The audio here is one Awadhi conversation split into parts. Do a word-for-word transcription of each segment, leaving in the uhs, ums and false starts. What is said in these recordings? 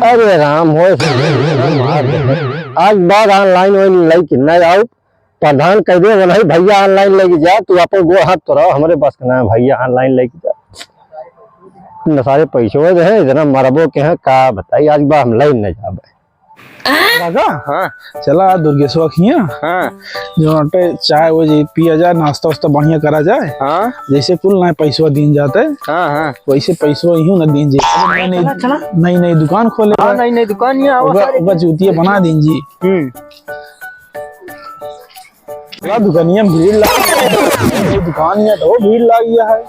अरे राम हो, आज बाद online वाइन लेके ना आओ, प्रधान कह दे, "नहीं भैया, online लेके जा, तू अपन गोड़ हाथ तो रहो, हमरे बस का ना है भैया, online लेके जा।" इतना सारे पैसे हो रहे हैं, इतना मरबो के हैं, का बताई, आज बाद हम लेके न जाबे। काका, हाँ। चला दुर्गेशवा खिया। हाँ। जो अटे चाय वो जे पिया जाए, नाश्ता वास्ता बढ़िया करा जाए। हाँ। जैसे कुल ना पैसवा दीन जाते। हाँ, हाँ। वैसे पैसवा यूं ना दीन जाए। नई, नई, चला, चला। नई, नई दुकान खोले हाँ, बा। नई, नई दुकान ही आवा ओका, सारे ओका के। जूतिया बना दीन जी। हम्म। चला दुकानिया में भीड़ लाग, दुकानिया तो भीड़ लाग गया है।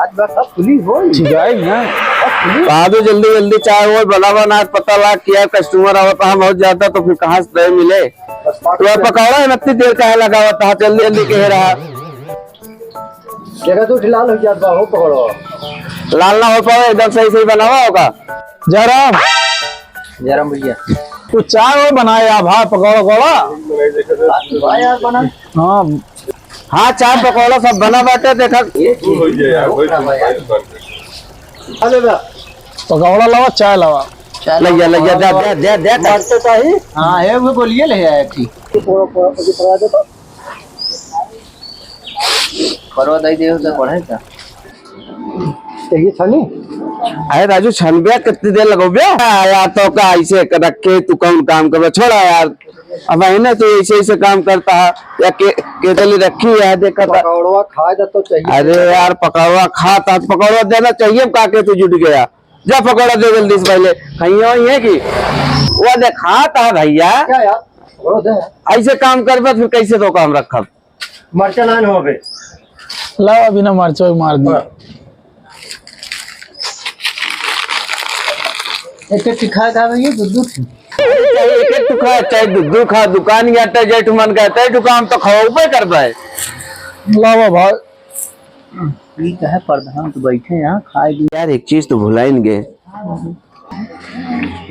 आज बात सब खुली हो। ठीक है ना? सब खुली। बाबू जल्दी जल्दी चाय वो बनावा ना, पता लाग कि यार customer आवत है बहुत ज्यादा, तो फिर कहाँ से दे मिले। बस पाँच तो यार रुपया। पकौड़ा है, इतनी देर काहे लगावत है, जल्दी जल्दी कह रहा। जगह तो लाल हो जात बा, हो पकड़ो। लाल ना हो पावे, एकदम सही सही बनावा होगा। जयराम। जयराम भैया। तू चाय वो बनाए या भाई, पकौड़ा वकौड़ा। हाँ यार, बना। हाँ। हाँ, चाय पकौड़ा सब बना बाटे, देखा। ये चीज। अरे बा। पकौड़ा लावा, चाय लावा। चाय लइया, लावा। लइया, दे, दे, दे, दे। मरते तो ही। हाँ, है वो बोलिए ले आया थी। पकौड़ा, पकौड़ा, पकौड़ा दे तो। परवा दई देव तो बढ़े का? यही छानी? अरे राजू, छानबे कितनी देर लगोबे? यार, तो का ऐसे रखे, तू कौन काम करबे? छोड़ा यार, अब है ना, तू ऐसे ऐसे काम करता है, या के, केतली रखी है, देखा था। पकौड़वा खाए तो, तो चाहिए। अरे यार, पकौड़वा खाता, पकौड़वा देना चाहिए, का के तू जुट गया? जा पकौड़ा दे जल्दी से पहले, खाइए वही है कि वो देखाता है भैया। क्या यार? पकौड़ा दे। ऐसे काम करबे, फिर कैसे तो काम रखब? मरचा ना हो बे। लाओ, अभी ना मरचा मार दी। हाँ। एक एक खाए खा भैया, दू दू ठो। चाहे एक एक ठो खा, चाहे दू दू खा, दुकान या चाहे जेठ मन का, चाहे दुकान तो खाओ पे कर भाई। लाओ भाई। ठीक है, प्रधान तो बैठे यहाँ, खाए दी। यार, एक चीज तो भुलाइन गए।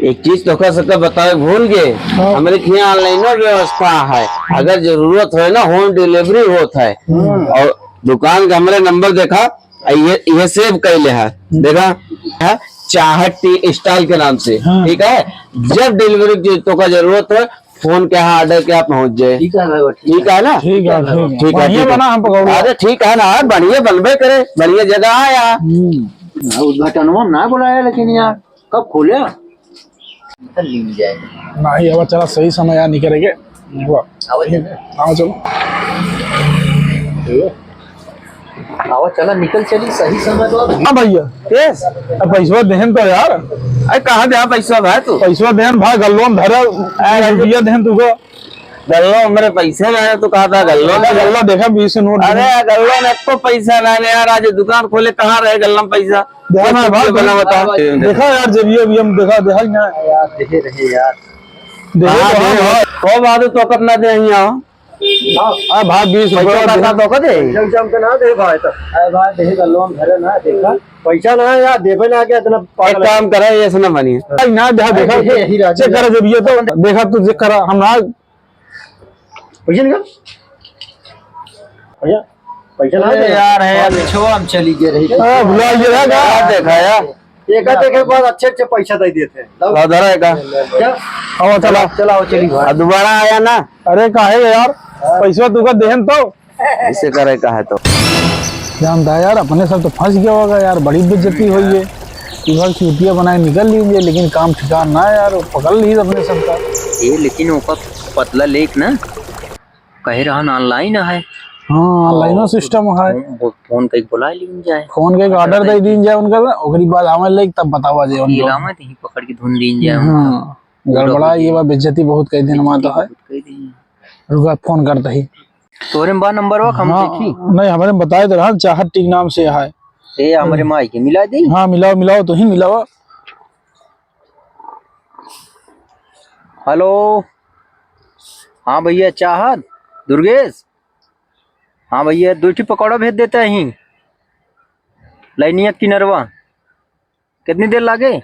एक चीज तोका सबका बतावे भूल गए, हाँ। हमरे के यहाँ online व्यवस्था है, अगर जरूरत होए ना, home delivery होत है। हम्म। और दुकान का हमरे नंबर देखा, ये, ये save कर ले है, हम्म। देखा है, चाहत टी stall के नाम से, हाँ। ठीक है। जब delivery की तोका जरूरत है, phone के यहाँ order के यहाँ पहुँच जाए। ठीक है भाई, ठीक ठीक है। है ना? ठीक है, ठीक है। ठीक है, बढ़िया ठीक है। बना हम पकौड़ा। अरे ठीक है ना, बढ़िया बनबे करे, बढ़िया जगह आया। हम्म। हाँ, उद्घाटनवा में ना बुलाया, लेकिन यार, कब खोले? निकल ली जाए। नहीं, अब चला सही समय यार निकलेगे। वाह। आवा चलो। आवा चलो, निकल चली, सही समय तो अब। हाँ भैया। केस? अब पैसवा देहन तो यार। अरे कहाँ दे पैसा भाई तू? पैसवा देहन भाई, गल्लो में धरे, अरे रुपया देहन तुको। गल्लो हमरे पैसे ना है, तू कहा था गल्लो ना। गल्लो देखा, बीस के नोट अरे देखा। गल्लो में एको पैसा ना है यार, आज दुकान खोले कहाँ रहे गल्लो में पैसा? देखा ना भाई, बना बता। देखा यार, जब ये भी हम देखा, देखा ही ना। यार, देखे रहे यार। देखे हाँ, तो हाँ देखे। भाई। हो बात तो कितना दे यहाँ। हाँ। अरे भाई, बीस रुपया पैसा दे। तो कदे? पैसा वैसा हमके ना दे भाई तो। अरे भाई, देखे गल्लो में धरे ना, देखा। पैसा ना है यार, देबे ना के इतना एक पागल है। काम करे, ऐसे ना बनिए। भाई ना, देखा, देखा, अरे, यही राजू चेक करा जब ये तो, देखा तू चेक करा, हम ना पैसा निकाल। भैया, पैसा ना अरे दे। यार, है यार, पिछवा हम चली गए रही। हाँ, भुला गया ना। क्या देखा यार? एक आध देखे के बाद अच्छे अच्छे पैसा दे देते हैं। लाओ। लाओ, धरा है का? क्या? आओ, चला। चला, आओ, चली भाई। अब दोबारा आया ना। अरे, काहे यार? हाँ। पैसा तुका देहन तो। ऐसे करे का है तो। जानता है यार, अपने सब तो फंस गया होगा यार, बड़ी बेइज्जती हुई है। इधर चूतिया बनाए निकल लीजिए, लेकिन काम ठिकाना ना है यार, पकड़ ली अपने सबका। ए, लेकिन ओकर पतला लेख ना, कहे रहन online है। हाँ, online और system है। फोन, फोन कइके बुला लीन जाए। फोन कइके order दे दीन जाए उनका, ओकरी बाद आवे लेख तब बतावा जाए उनको। ये लावे तो ही पकड़ के धुन दीन जाए उनका। हाँ, गड़बड़ा, ये बात बेइज्जती बहुत कई दिन में तो है। बहुत कई दिन। रुका, फोन करता ही। तोरे में बा नंबरवा, हम हाँ, देखी। नहीं, हमरे में बताए तो रहल, चाहत टी के नाम से है। ए, हमरे माई के मिला दे। हाँ, मिलाओ, मिलाओ, तो ही मिलाओ। हेलो। हाँ भैया, चाहत, दुर्गेश। हाँ भैया, दो ठी पकौड़ा भेज देते हैं। लाइनिया किनरवा। कितनी देर लागे?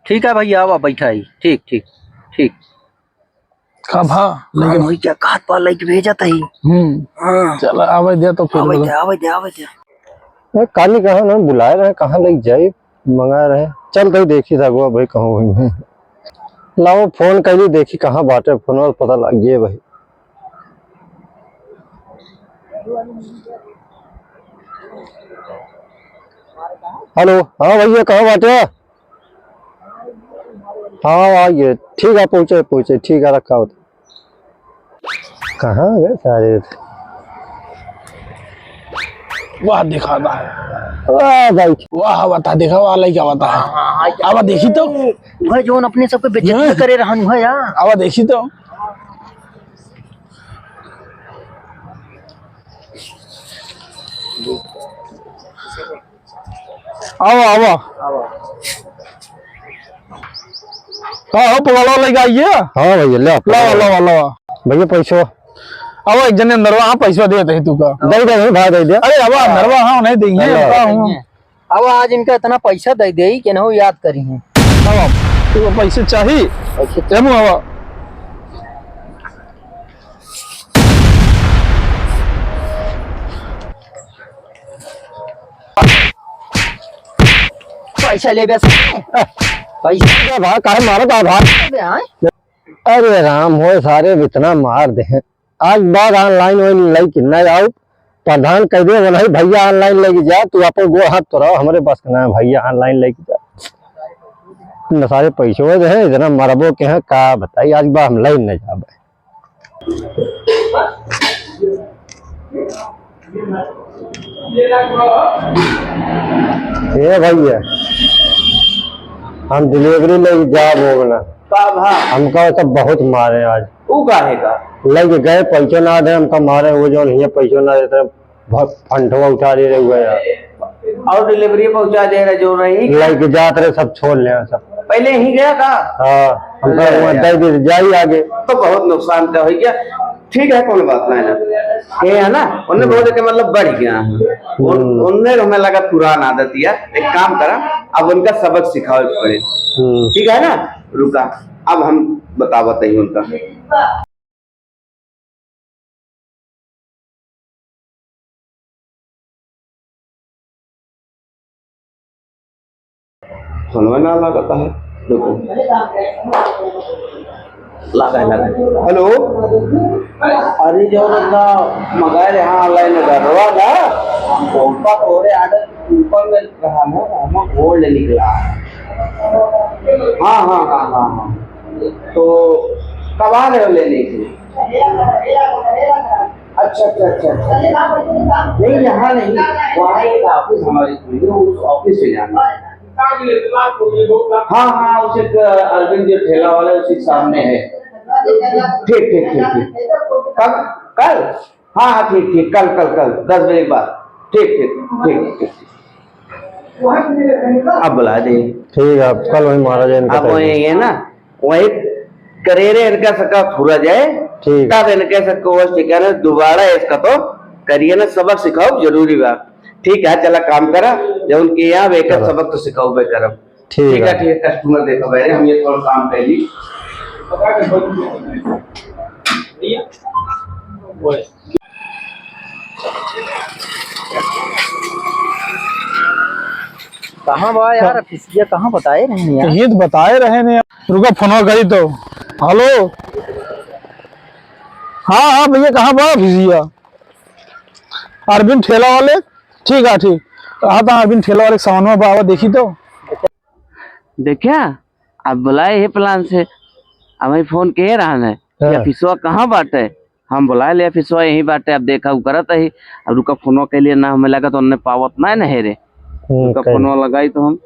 ठीक है भैया, आवा, बैठा ही। ठीक, ठीक, ठीक। का भा? लेकिन वही क्या कहत बा, लेके भेजत ही। हम्म। हाँ। चला, आवे दे तो फिर आवे बोला। दे, आवे दे, आवे दे। ए, काली कहाँ ना बुलाए रहे, कहाँ लेके जाए? मंगाए रहे। चल तो देखी था अगुआ भाई कहाँ हुई है। लाओ फोन कइली, देखी कहाँ बाटे, फोन पता लग गए भाई। हेलो, हाँ भैया, कहाँ बाटे? हाँ, आइए, ठीक है, पहुँचे, पहुँचे, ठीक है, रखा होता। कहाँ गए सारे? वाह, दिखा बा। वाह भाई। वाह, बता, दिखा, वाह, लइका बता। हाँ, हाँ, हाँ, आवा देखी तो। वह जोन अपने सबके बेइज्जती हाँ। करे रहन है यार। आवा देखी तो। आवा, आवा। हाँ, हाँ, पकड़ो, लेके आइए। हाँ भैया, ले आप। लावा, लावा, लावा। भैया, पैसो। आवा, एक जने अंदरवा, हाँ, पैसवा देत ही तू का। दे दे, भाई, दे दे। अरे, आवा, अंदरवा, हाँ, नहीं देंगे, हाँ, का हूँ। अब आज इनका इतना पैसा दे दे कि ना याद करी हैं। आवा, तू पैसे चाही? पैसे एमू आवा। पैसा ले बे। पैसा दे भाई, काहे मारत है भाई? दे, हाँ? अरे राम हो, सारे इतना मार दे हैं। आज बाद online वाइन लेके ना आओ, प्रधान कह दे, "नहीं भैया, online लेके जा, तू अपन गोड़ हाथ तो रहो, हमारे पास ना है भैया, online लेके जा।" न सारे पैसे हो रहे हैं, इतना मरबो के हैं, का बताई, आज बाद हम लेके ना जाबे। ए भैया, हम delivery लेके जाब हो ना। का भा? हमका तो बहुत मारे आज। ऊ काहे का? लेके गए, पैसे ना दे, हमका मारे, वो जो नहीं है, पैसे ना देते, भ-, फंटवा उठा ले रहे हुए यार। और delivery पहुंचा दे रहे जो रही। लेके जात रहे, सब छोड़ ले सब। पहले ही गया का? हाँ, हमका अरे वहाँ यार। दे दे, जाई आगे। तो बहुत नुकसान का हो गया। ठीक है, कौन बात ना है ना। ये है ना, उनने बहुत के मतलब बढ़ गया है। उन-, हम्म। उनने हमें लगा पुरान आदत या, एक काम करा, अब उनका सबक सिखावे के पड़े। हम्म। ठीक है ना, रुका, अब हम बतावत ही उनका। फोनवा ना लागत है। रुको। लागा है, लागा है। हेलो। अरे, जो बंदा मंगाए रहे, हाँ, online में गड़बड़ा ना, तो उनका तो order ऊपर में रहा ना, हमें gold निकला। हाँ, हाँ, हाँ, हाँ, हाँ। तो कब आ रहे हो लेने के लिए? अच्छा, अच्छा, अच्छा, अच्छा। नहीं, यहाँ नहीं, वहाँ एक office हमारी खुली है, उस office से जाना है। हाँ, हाँ, उसी क-, अरविंद जो ठेला वाला है, उसी के सामने है। ठीक, ठीक, ठीक, ठीक। कब? कल? हाँ, हाँ, ठीक, ठीक, कल, कल, कल, दस बजे के बाद। ठीक, ठीक, ठीक, ठीक, ठीक। अब बुला दे। ठीक है, अब कल वही महाराज इनका अब time वही है। है ना, वही करेरे इनका सका पूरा जाए, ठीक। तब इनके सको वो ठिकाने दोबारा इसका तो करिए ना, सबक सिखाओ जरूरी बा। ठीक है, चला काम करा, जब उनके यहाँ बेकर चला। सबक तो सिखाओ बेकर। ठीक ठीक है, है। ठीक है, customer देखो, पहले हम ये थोड़ा काम कर ली। कहाँ बा यार, ऑफिसिया कहाँ बताए रहे हैं यार? यही तो बताए रहे ने। रुका, फोनवा करी तो। हेलो। हाँ, हाँ भैया, कहाँ बा ऑफिसिया? अरविंद ठेला वाले? ठीक है, ठीक। हाँ, तो अरविंद ठेला वाले के सामने बा, आवा देखी तो। देखा, अब बुलाए ही plan से, अब फोन के रहन है कि हाँ। ऑफिसवा कहाँ बाटे? हम बुलाए ले ऑफिसवा यहीं बाटे, अब देखा उ करत ही। अब रुका, फोनवा के लिए ना हमें लगा तो उनने पावत ना है रे। हम्म, रुका, कइला। फोनवा लगाई तो हम।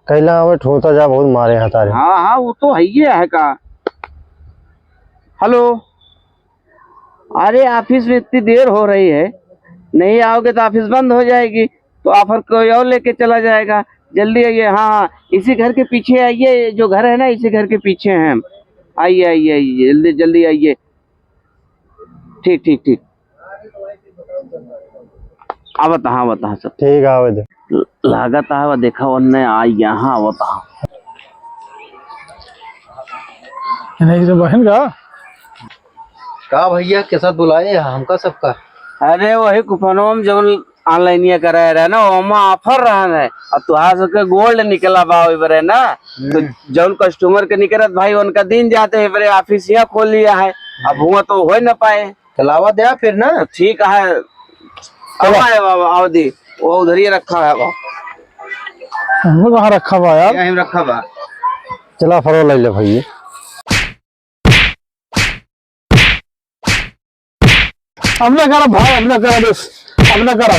कइला आवे ठोता जा, बहुत मारे हैं तारे। हाँ, हाँ, वो तो है ही है का। हेलो। अरे, ऑफिस में इतनी देर हो रही है, नहीं आओगे तो ऑफिस बंद हो जाएगी, तो ऑफर कोई और लेके चला जाएगा। जल्दी आइए। हाँ, हाँ, इसी घर के पीछे आइए, जो घर है ना, इसी घर के पीछे हैं हम। आइए, आइए, आइए, जल्दी, जल्दी आइए। ठीक, ठीक, ठीक। आवत, हाँ, आवत, हाँ, सब। ठीक है, आवे दे। लागत है, वो देखा, उनने आ, यहाँ आवत, हाँ। नहीं, तो बहन का? का भैया, कैसा बुलाए हैं हमका सबका? अरे, वही कुपनवा में जौन online ये करे रहे ना, ओमा offer रहन है। अब तुहार सबके gold निकला बा ओइ बरे ना, तो हम्म। जौन customer के निकलत भाई, उनका दिन जाते है बरे, office यहाँ खोल लिया है। अब हुआ तो हो न पाए। चलावा दे फिर ना। तो ठीक है, चलो। आओ, आओ, आओ, आओ दी, वो उधर ही रखा है वो। हमने कहाँ रखा बा यार? यहीं रखा बा। चला फरो ले ले भाई। अब ना करा भाई, अब ना करा बस, अब ना करा।